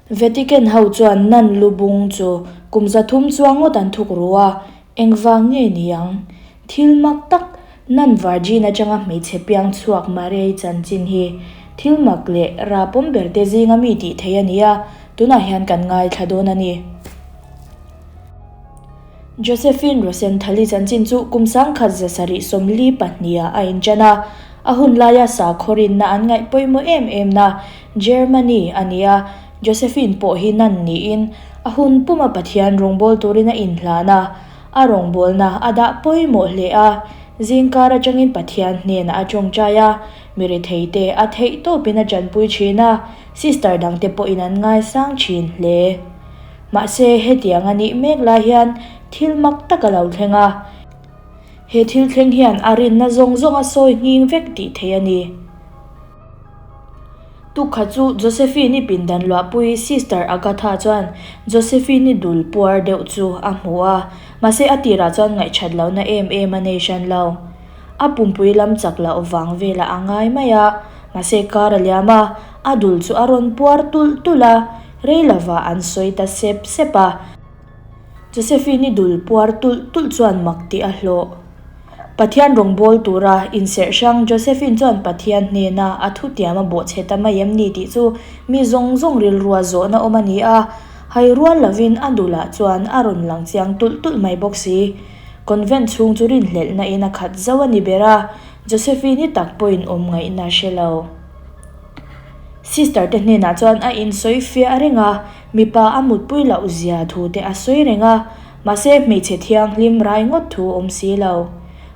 Vatican ho chuan Nun lu bung chu kum 300 chuang ngawt an thuk ru a, engvang nge ni ang? Thil mak tak, Nun Virgin atanga hmeichhe piang chhuak Maria-i chanchin hi thil mak leh rapawm ber te zinga mi tih theih a ni a, tunah hian kan ngaithla dawn a ni. Josephine Rosenthal-i chanchin chu kum 1772 ah a inṭan a, a hun laia sakhaw rinna an ngaih pawimawh em em na Germany a ni a, Josephine pawh hi nan niin a hun puma Pathian rawngbâwl turin a inhlan a, a rawngbâwlna a dah pawimawh hle a, zingkar aṭangin Pathian hnenah a ṭawngṭai a, mi retheite a theih tawpin a ṭanpui ṭhin a, sister dangte pawhin an ngaisang ṭhin hle. Mahse, hetiang a nih mek lai hian thil mak tak a lo thleng a. He thil thleng hian a rinna zawng zawng a sawi nghing vek tih theih a ni. Tukha chu Josephine-i pindan luahpui Sister Agatha chuan Josephine-i dul puar deuh chu a hmu a, mahse a tirah chuan ngaihṭhat lohna em em a nei hran lo. A pumpui lam chak loh vang velah a ngai mai a, mahse kar a liam a, a dul chu a rawn puar tulh tulh a. Rei lovah an sawi ta sep sep a, Josephine-i dul puar tulh tulh chuan mak tih a hlawh. Pathian rawngbâwl tura inserh hrang Josephine chuan Pathian hnena a thutiam a bawhchhe ta mai em ni tih chu mi zawng zawng rilrua zawhna awm a ni a, hai rual lovin a dulah chuan a rawn lang chiang tulh tulh mai bawk si. Convent chhung chu rinhlelhna in a khat zo a ni ber a, Josephine-i tak pawhin awm ngaihna hre lo. Sister te hnenah chuan a insawi fiah reng a, mipa a mutpui loh zia thu te a sawi reng a, mahse hmeichhe thianghlim rai ngawt thu awm si lo.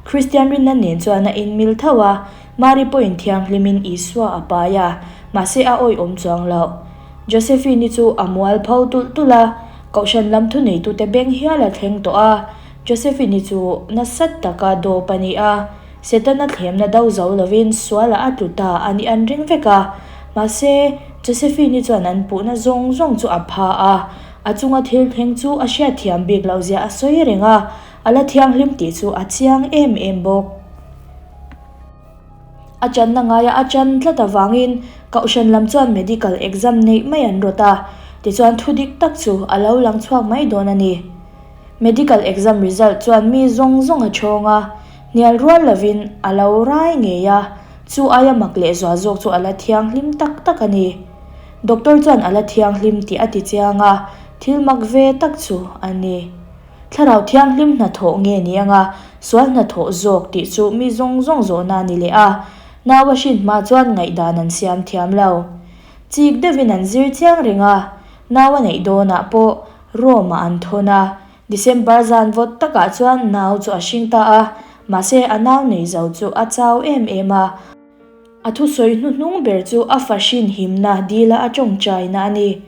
Kristian rinna nen chuan a inmil tho a, Mari pawhin thianghlimin Isua a pai a, mahse a awihawm chuang loh. Josephine-i chu a mual pho tulh tulh a, kohhran lam thuneitute beng hial a thleng tawh a, Josephine-i chu nasat taka dawp a ni a, Setana thlemna do zo lovin sualah a tlu ta a nih an ring vek a. Mahse, Josephine-i chuan an puhna zawng zawng chu a pha a, a chunga thil thleng chu a hriatthiam bik loh zia a sawi reng a, a la thianghlim tih chu a chiang em em bawk. A channa ngaia a chan tlat avangin Kohhran lam chuan medical exam neih mai an rawt a, tichuan thu dik tak chu a lo lang chhuak mai dawn a ni. Medical exam result chuan mi zawng zawng a chhawng a, hnial rual lovin a lo rai ngei a, chu aia mak leh zual zawk chu a la thianghlim tak tak a ni. Doctor chuan a la thianghlim tih a ti chiang a, thil mak ve tak chu a ni. Thlarau thianghlim hnathawh nge ni anga sual hnathawh zawk tih chu mi zawng zawng zawhna a ni leh a, nau a hrin hma chuan ngaihdan an siam thiam lo. Chik deuhin an zir chiang reng a, nau a neih dawnah pawh Rome-ah an thawn a, December zan vawt takah chuan nau chu a hring ta a, mahse a nau nei zo chu a chau em em a. A thusawi hnuhnung ber chu a fa hrin himna dila a tawngtaina a ni.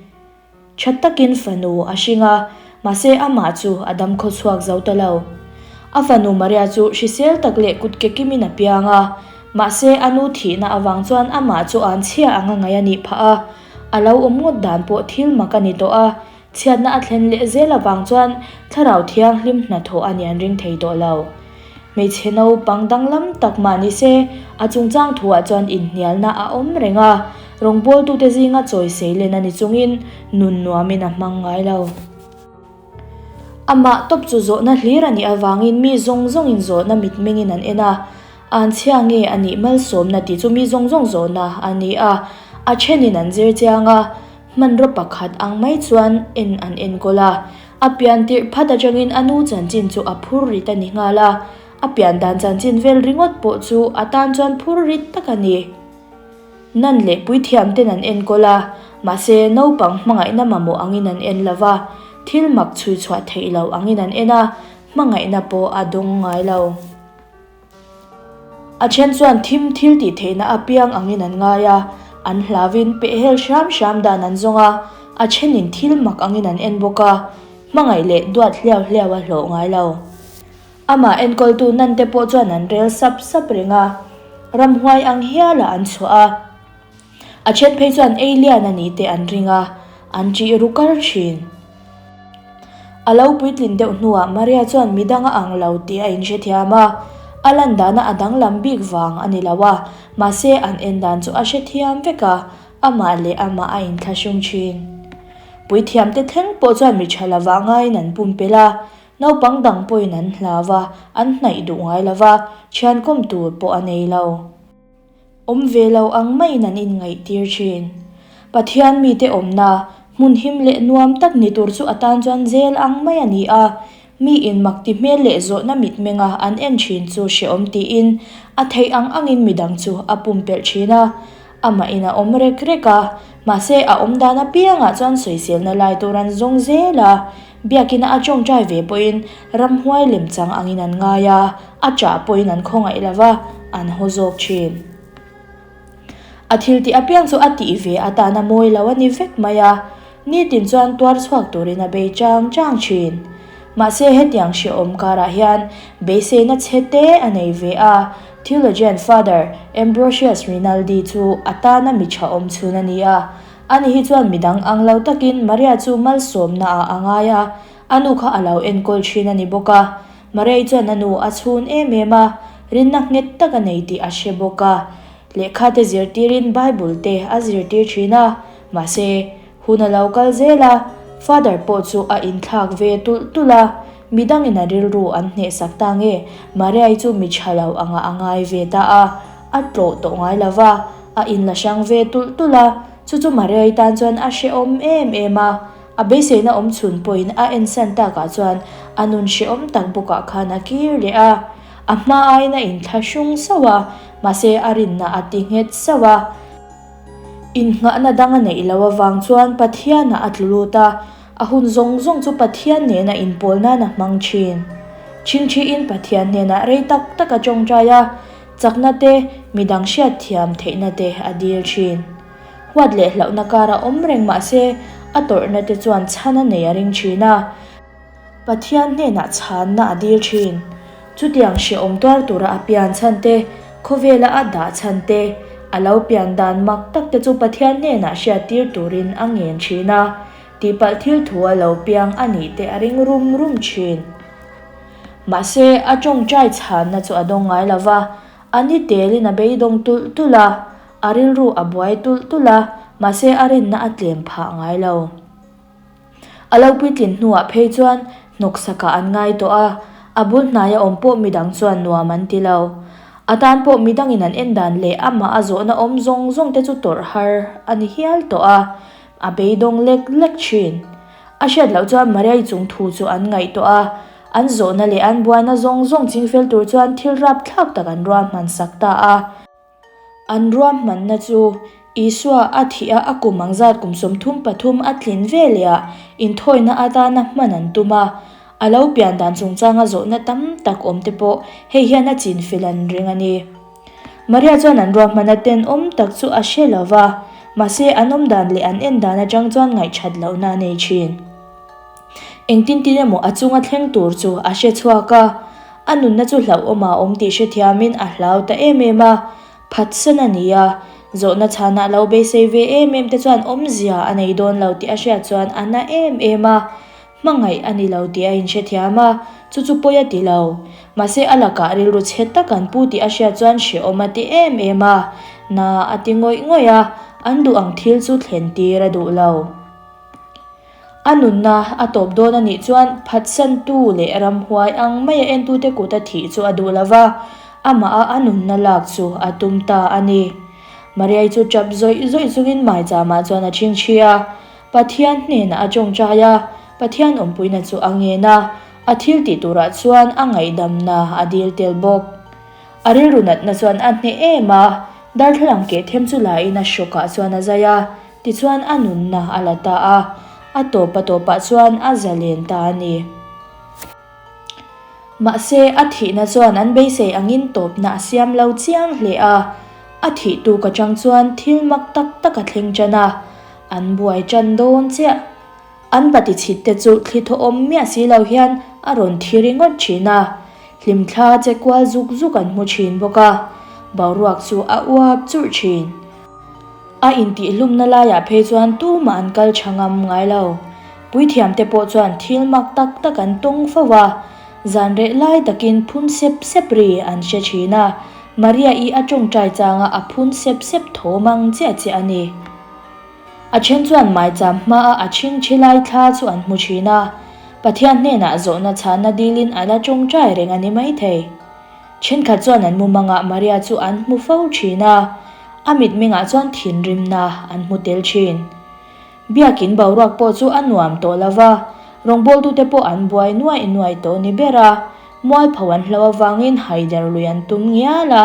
Tha takin fanu a hring a, mahse amah chu a dam khaw chhuak zo ta lo. A fanu Maria chu hrisel tak leh kut ke kimin a piang a, mahse a nu thihna avang chuan amah chu an chhia anga ngaih a nih phah a. A lo awm ngawt dan pawh thil mak a ni tawh a, chhiatna a thlen leh zel avang chuan thlarau thianghlim hnathawh a nih an ring thei tawh lo. Hmeichhe naupang danglam tak mah ni se, a chungchang thuah chuan inhnialna a awm reng a, rawngbawltute zinga chawi seilen a ni chungin nun nuamin a hmang ngai lo. Amah tawp chu zawhna hlir a nih avangin mi zawng zawngin zawhna mitmengin an en a, An chhia nge a nih malsawmna tih chu mi zawng zawng zawhna a ni a, a thenin an zir chiang a, hmanraw pakhat ang mai chuan en an enkawl a. A pian tirh phat atangin a nu chanchin chu a phur rit a ni nghal a, a pian dan chanchin vel ringawt pawh chu a tan chuan phur rit tak a ni. Nan leh puithiam ten an enkawl a, mahse naupang hmangaihna mamawh angin an en lo va, thil mak chhui chhuah theih loh angin an en a, hmangaihna pawh a dawng ngai lo. A then chuan thim thil tih theihna apiang angin an ngai a, an hlauvin pehhel hram hram dan an zawng a, a thenin thil mak angin an en bawk a, hmangaih leh duat hliau hliau a hlawh ngai lo. Amah enkawltu nan te pawh chuan an rel sap sap reng a, ramhuai ang hialah an chhuah a. A then phei chuan ei lian a ni teh an ring a, an ṭih ru kar ṭhin. A lo puitlin deuh hnuah Maria chuan midang a ang lo tih a inhrethiam a, a lan dana a danglam bik vang a ni lo a, mahse an en dan chu a hrethiam vek a, amah leh amah a inthlahrung ṭhin. Puithiamte thleng pawh chuan mi tha lovah ngaiin an pumpelh a, naupang dang pawhin an hlau a, an hnaih duh ngai lo va, thian kawm tur pawh a nei lo. Awm ve lo ang maiin an inngaihtir thin. Pathian mite awmna, hmun him leh nuam tak ni tur chu a tan chuan zel ang mai a ni a, mi in mak ti hmel leh zawhna mitmenga an en thin chu hrehawm tiin a theih ang angin midang chu a pumpelh thin a. Amahin a awm rek rek a, mahse a awm dan apiangah chuan sawiselna lai tur an zawng zel a. Biakina a tawngtai ve pawhin ramhuai lemchang angin an ngai a, a ṭah pawhin an khawngaih lo va, an haw zawk ṭhin. A thil tih apiang chu a tih ve atana mawi lo a ni vek mai a, nitin chuan tuar chhuak turin a bei chang chang ṭhin. Mahse hetiang hrehawm karah hian beiseina chhe te a nei ve a, Theologian Father Ambrosius Rinaldi chu a tana mi ṭha awm chhun a ni a, Ani hi chuan midang ang lo takin Maria chu malsawmna ah a ngai a, a nu kha a lo enkawl thin a ni bawk a. Maria-i chuan a nu a chhun em em a, rinna nghet tak a nei tih a hre bawk a. Lehkha te zirtirin Bible te a zirtir thin a, mahse, hun a lo kal zel a, Father pawh chu a inthlak ve tulh tulh a, midangin a rilru an hnehsak ta nge Maria-i chu mi tha lo angah a ngai ve ta a. A tlawh tawh ngai lo va, a inla hrang ve tulh tulh a, chu chu Maria-i tan chuan a hrehawm em em a. A beiseina awm chhun pawhin a ensan takah chuan a nun hrehawm tak bawkah khan a kir leh a. A hma aiin a inthlahrung sauh a, mahse a rinna a ti nghet sauh a. Innghahna dang a neih loh avang chuan Pathianah a tlu lut a, a hun zawng zawng chu Pathian nena inpawl nan a hmang thin. Chhingchhiin Pathian hnenah rei tak tak a tawngtai a, Chakna te, midang hriatthiam theihna te a dil thin. Huat leh hlauhna kara awm reng mah se, a tawrhna te chuan chhan a nei a ring thin a. Pathian hnenah chhanna a dil thin. Chutiang hrehawm tuar tura a pian chhan te, khawvela a dah chhan te, a lo pian dan mak tak te chu Pathian hnenah hriattir turin a ngen thin a. Tihpalh thil thu a lo piang a nih te a ring rum rum thin. Mahse, a tawngtai chhanna chu a dawng ngai lo va, a ni telin a beidawng tulh tulh a, a rilru a buai tulh tulh a, mahse a rinna a tlem phah ngai lo. A lo puitlin hnuah phei chuan hnawksakah an ngai tawh a, a bul hnaia awm pawh midang chuan nuam an ti lo. A tan pawh midangin an en dan leh amah a zawhna awm zawng zawng te chu tawrh har a ni hial tawh a, a beidawng lek lek thin. A hriat loh chuan Maria-i chung thu chu an ngaihtuah a, an zawhna leh an buaina zawng zawng chingfel tur chuan thil rapthlak tak an ruahman sak ta a. An ruahmanna chu Isua a thih a, a kum ang zat kum 33 a tlin veleh ah inthawina atana hman an tum a. A lo pian dan chungchanga zawhna tam tak awm te pawh hei hian a chinfel an ring a ni. Maria chuan an ruahmanna tenawm tak chu a hre lo va, mahse an awm dan leh an en dan atang chuan ngaihthat lohna a nei thin. Engtin tin emaw a chunga thleng tur chu a hre chhuak a, a nunna chu hlauhawm a awm tih hrethiamin a hlau ta em em a, phatsan a ni a, zawhna chhanah lo beisei ve em em te chuan awmzia a nei dawn lo tih a hriat chuan a na em em a, Hmangaih a ni lo tih a inhrethiam a, chu chu pawi a ti lo. Mahse a lakah rilru chhe tak an pu tih a hriat chuan hrehawm a ti em em a, na a ti ngawih ngawih a, an duh ang thil chu thlen tir a duh lo. A nunna a tawp dawn a nih chuan phatsantu leh ramhuai ang maia entute kuta thih chu a duh lo va, amaha a nunna lak chu a tum ta a ni. Mariai chu tap zawih zawih chungin maicham-ah chuan a chhingchhi a. Pathian hnenah a tawngtai a, Pathian awmpuina chu a ngen a, a thil tih turah chuan a ngaihdamna a dil tel bawk. A rilru natna chuan a hneh em a, darthlalang keh them chu lain a hrawkah chuan a zai a, tichuan a nunna a la ta a, a tawp a tawpah chuan a zalen ta a ni. Mahse, a thihna chuan an beisei angin tawpna a siam lo chiang hle a. A thih tuk atang chuan thil mak tak tak a thleng tan a, an buai tan dawn chiah. An bati chhit te chu thli thawhawm miah si lo hian a rawn thi ringawt thin a, hlimthla che kual zuk zuk an hmu thin bawk a, boruak chu a uap churh thin. A intihhlumna laiah phei chuan tumah an kal tha ngam ngai lo. Puithiamte pawh chuan thil mak tak tak an tawng fo a, zan reh lai takin phun sep sep ri an hre thin a, Maria-i a tawngtai changa a phun sep sep thawm ang chiah chiah a ni. A then chuan maicham hmaa a chhingchhi lai thla chu an hmu thin a, Pathian hnenah zawhna chhanna dilin a la tawngtai reng a ni maithei. Thenkhat chuan an mumangah Maria chu an hmu fo thin a, a mitmengah chuan thinrimna an hmu tel thin. Biakin boruak pawh chu a nuam tawh lo va, rawngbawltute pawh an buai nuaih nuaih tawh ni ber a, mualpho an hlo avangin haider lui an tum ngial a.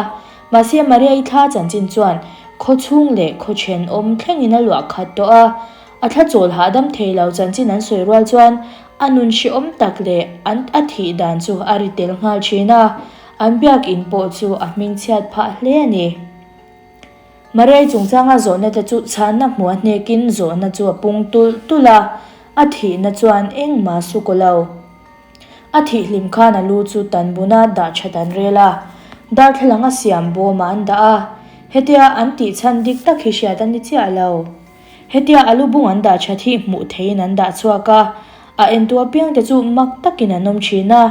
Mahse Maria-i thla chanchin chuan khaw chhung leh khaw thenawm thlengin a luah khat tawh a, a thla chawl hahdam thei lo chanchin an sawi rual chuan a nun hrehawm tak leh an a thih dan chu a ri tel nghal thin a, an biakin pawh chu a hmingchhiat phah hle a ni. Maria-i chungchanga zawhna te chu chhanna hmuh a hnekin zawhna chu a pung tulh tulh a, a thihna chuan engmah su kaw lo. A thih hlim khan a lu chu tan buna dah that an rel a, darthlalang a siam bawmah an dah a, hetia an tih chhan dik tak hi hriat a ni chiah lo. Hetia a lu bung an dah that hi hmuh theihin an dah chhuak a, a entu apiangte chu mak takin an awm thin a,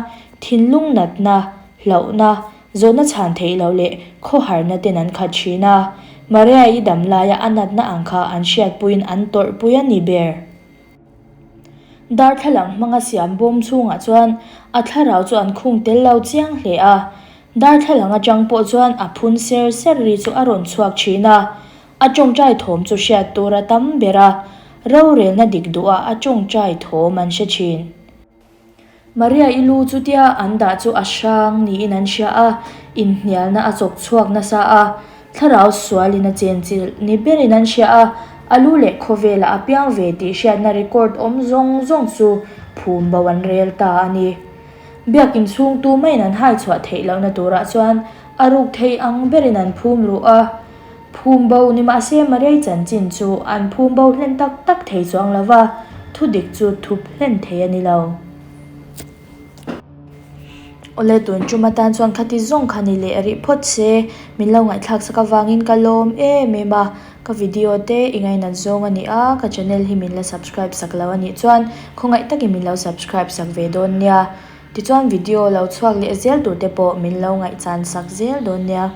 thinlung natna, hlauhna, zawhna chhan theih loh leh khawharna ten an khat thin a, Maria-i dam laia a natna ang kha an hriatpuiin an tawrhpui a ni ber. Darthlalang hmanga siam bawm chhungah chuan a thlarau chu an khung tel lo chiang hle a, darthlalang atang pawh chuan a phun ser ser ri chu a rawn chhuak thin a, a tawngtai thawm chu hriat tur a tam ber a, rorelna dik duhah a tawngtai thawm an hre thin. Maria-i lu chutia an dah chu a hrang niin an hria a, inhnialna a chawk chhuak nasa a, thlarau sualin a chenchilh ni berin an hria a, a lu leh khawvelah a piang ve tih hriatna record awm zawng zawng chu phum bo an rel ta a ni. Biakin chhung tu maiin an hai chhuah theih lohna turah chuan a ruk thei ang berin an phum ruh a, Phum bo ni mahse Maria-i chanchin chu an phum bo hlen tak tak thei chuang lo va, thu dik chu thup hlen thei a ni lo. Awle tun tum atan chuan khati zawng kha ni leh rih phawt se, min lo ngaihthlak sak avangin ka lawm em em a, ka video te i ngainat zawng a ni a, ka channel hi min la subscribe sak lo a nih chuan khawngaih takin min lo subscribe sak ve dawn nia. Tichuan video lo chhuak leh zel tur te pawh min lo ngaihchan sak zel dawn nia.